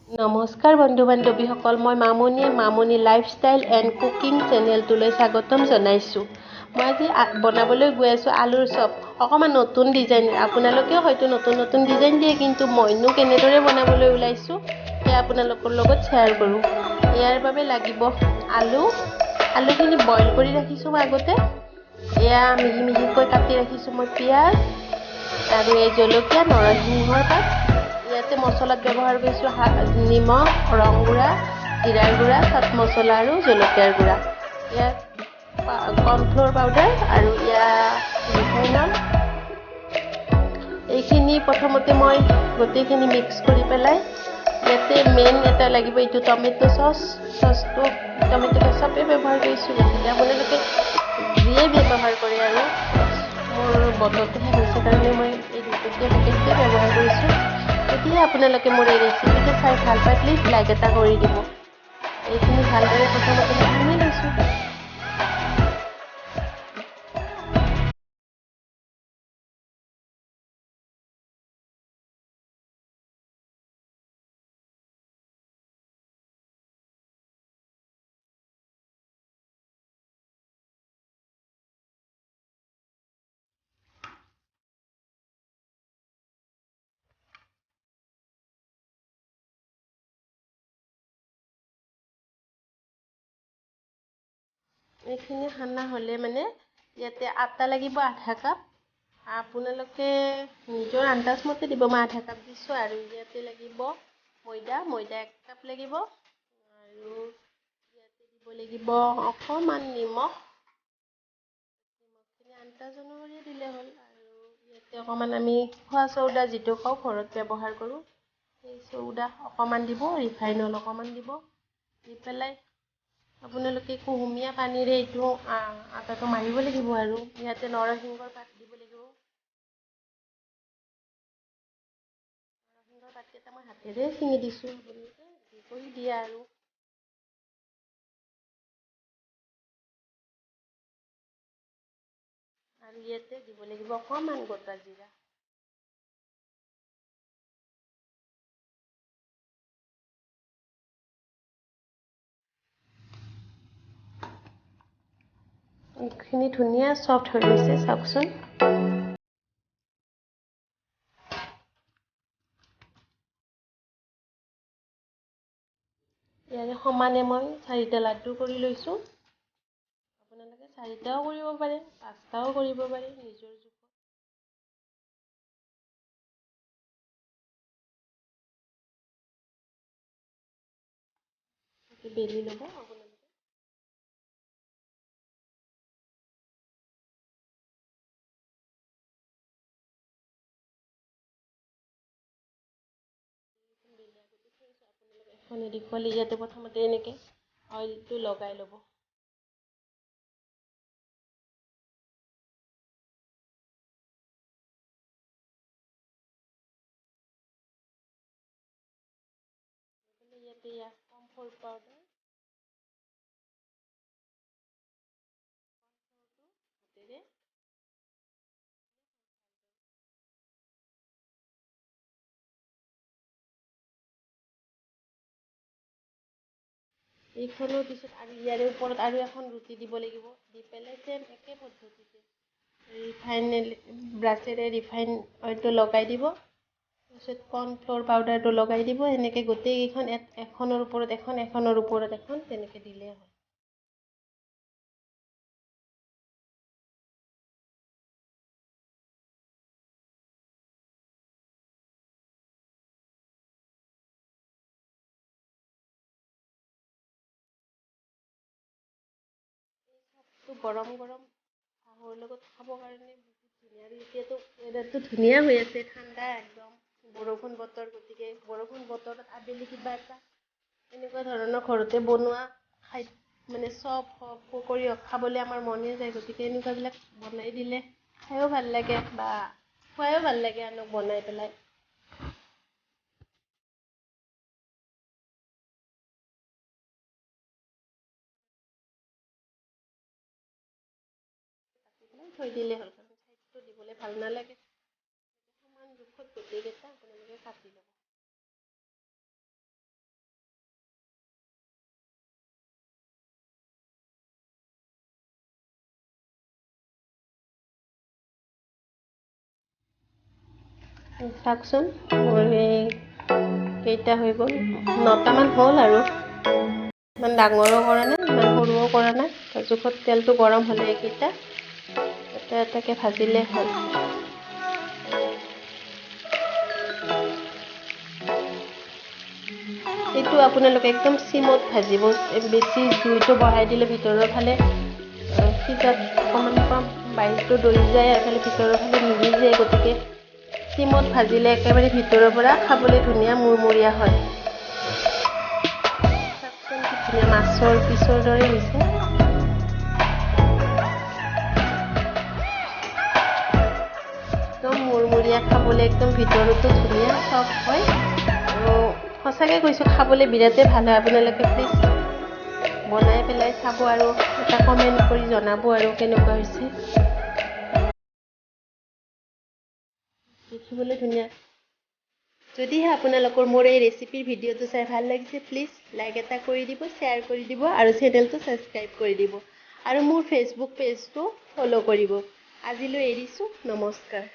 নমস্কাৰ বন্ধু বান্ধৱীসকল, মই মামনিয়ে মামনি লাইফষ্টাইল এণ্ড কুকিং চেনেলটোলৈ স্বাগতম জনাইছোঁ। মই আজি বনাবলৈ গৈ আছোঁ আলুৰ চপ, অকণমান নতুন ডিজাইন। আপোনালোকেও হয়তো নতুন নতুন ডিজাইন দিয়ে, কিন্তু মইনো কেনেদৰে বনাবলৈ ওলাইছোঁ সেয়া আপোনালোকৰ লগত শ্বেয়াৰ কৰোঁ। ইয়াৰ বাবে লাগিব আলু। আলুখিনি বইল কৰি ৰাখিছোঁ মই আগতে। এয়া মিহি মিহিকৈ কাটি ৰাখিছোঁ মই পিঁয়াজ আৰু এই জলকীয়া, নৰসিংহৰ পাত। ইয়াতে মছলাত ব্যৱহাৰ কৰিছোঁ নিমখ, ৰং গুড়া, জিৰাৰ গুড়া, চাট মছলা আৰু জলকীয়াৰ গুড়া। ইয়াত কৰ্ণফ্ল'ৰ পাউডাৰ আৰু ইয়াত ৰিফাইন অইল। এইখিনি প্ৰথমতে মই গোটেইখিনি মিক্স কৰি পেলাই ইয়াতে মেইন এটা লাগিব এইটো টমেট' চচ। চচটো টমেট' কেচাপে ব্যৱহাৰ কৰিছোঁ, গতিকে আপোনালোকে যিয়ে ব্যৱহাৰ কৰে আৰু মোৰ বটলটো শেষ হৈছে কাৰণে মই এই দুটকীয়া পেকেটটোৱে ব্যৱহাৰ কৰিছোঁ। যদিহে আপোনালোকে মোৰ এই ৰেচিপিটো চাই ভাল পায়, প্লিজ লাইক এটা কৰি দিব। এইখিনি ভালদৰে প্ৰথমতে মই সানি লৈছোঁ। এইখিনি সানা হ'লে মানে ইয়াতে আটা লাগিব আধা কাপ। আপোনালোকে নিজৰ আন্দাজ মতে দিব, মই আধা কাপ দিছোঁ। আৰু ইয়াতে লাগিব ময়দা, ময়দা 1 কাপ লাগিব। আৰু ইয়াতে দিব লাগিব অকণমান নিমখ, নিমখখিনি আন্দাজ অনুসৰি দিলে হ'ল। আৰু ইয়াতে অকণমান আমি খোৱা চৌদা যিটো কওঁ ঘৰত ব্যৱহাৰ কৰোঁ, সেই চৌদা অকণমান দিব, ৰিফাইন অইল অকণমান দিব। দি পেলাই আপোনালোকে কুহুমীয়া পানীৰে এইটো আটাটো মাৰিব লাগিব। আৰু ইয়াতে নৰসিংহৰ পাত দিব লাগিব। নৰসিংহৰ পাতকেইটা মই হাতেৰে ছিঙি দিছোঁ, আপোনালোকে যি কৰি দিয়ে আৰু। আৰু ইয়াতে দিব লাগিব অকণমান গোটা জিৰা। এইখিনি ধুনীয়া চফ্ট হৈ গৈছে, চাওকচোন। ইয়াৰে সমানে মই 4টা লাড্ডু কৰি লৈছোঁ। আপোনালোকে 4টাও কৰিব পাৰে, 5টাও কৰিব পাৰে, নিজৰ জোখত। বেলি ল'ব আপোনালোকে। দেখুৱালে ইয়াতে প্ৰথমতে এনেকৈ অইলটো লগাই ল'ব। ইয়াতে কমফৰ্ট পাউডাৰ হাতেৰে এইখনৰ পিছত আৰু ইয়াৰে ওপৰত আৰু এখন ৰুটি দিব লাগিব। দি পেলাই চেম একে পদ্ধতিতে ৰিফাইন ব্ৰাছেৰে ৰিফাইন অইলটো লগাই দিব, তাৰপিছত কৰ্ণফ্ল'ৰ পাউডাৰটো লগাই দিব। এনেকৈ গোটেইকেইখন এখনৰ ওপৰত এখন, এখনৰ ওপৰত এখন তেনেকৈ দিলেই হ'ল। গৰম গৰম চাহৰ লগত খাবৰ কাৰণে বহুত ধুনীয়া। আৰু এতিয়াতো ৱেডাৰটো ধুনীয়া হৈ আছে, ঠাণ্ডা একদম, বৰষুণ বতৰ। গতিকে বৰষুণ বতৰত আবেলি কিবা এটা এনেকুৱা ধৰণৰ ঘৰতে বনোৱা খাদ্য মানে চপ হওক পকৰি হওক খাবলৈ আমাৰ মনে যায়। গতিকে এনেকুৱাবিলাক বনাই দিলে খায়ো ভাল লাগে বা খুৱায়ো ভাল লাগে আনক বনাই পেলাই। থৈ দিলে হ'ল, কাৰণ চাইডটো দিবলৈ ভাল নালাগে। সমান জোখত গোটেইকেইটা আপোনালোকে কাটি ল'ব। চাওকচোন, মোৰ এই কেইটা হৈ গ'ল, 9টামান হ'ল আৰু। ইমান ডাঙৰো কৰা নাই, ইমান সৰুও কৰা নাই। জোখত তেলটো গৰম হ'লে এইকেইটা এটা এটাকৈ ভাজিলে হ'ল। এইটো আপোনালোকে একদম চিমত ভাজিব, বেছি জুইটো বঢ়াই দিলে ভিতৰৰ ফালে সিজাত অকণমান কম বাহিৰটো দলি যায়, এফালে ভিতৰৰ ফালে নিসিজে। গতিকে চিমত ভাজিলে একেবাৰে ভিতৰৰ পৰা খাবলৈ ধুনীয়া মুৰমুৰীয়া হয়। চাওকচোন, কি ধুনীয়া মাছৰ পিছৰ দৰে হৈছে। একদম মুৰমুৰীয়া, খাবলৈ একদম ভিতৰতো ধুনীয়া চফ্ট হয়। আৰু সঁচাকৈ কৈছোঁ, খাবলৈ বিৰাটেই ভাল হয়। আপোনালোকে প্লিজ বনাই পেলাই চাব আৰু এটা কমেণ্ট কৰি জনাব আৰু কেনেকুৱা হৈছে। দেখিবলৈ ধুনীয়া। যদিহে আপোনালোকৰ মোৰ এই ৰেচিপিৰ ভিডিঅ'টো চাই ভাল লাগিছে, প্লিজ লাইক এটা কৰি দিব, শ্বেয়াৰ কৰি দিব আৰু চেনেলটো ছাবস্ক্ৰাইব কৰি দিব আৰু মোৰ ফেচবুক পেজটো ফ'ল' কৰিব। আজিলৈ এৰিছোঁ, নমস্কাৰ।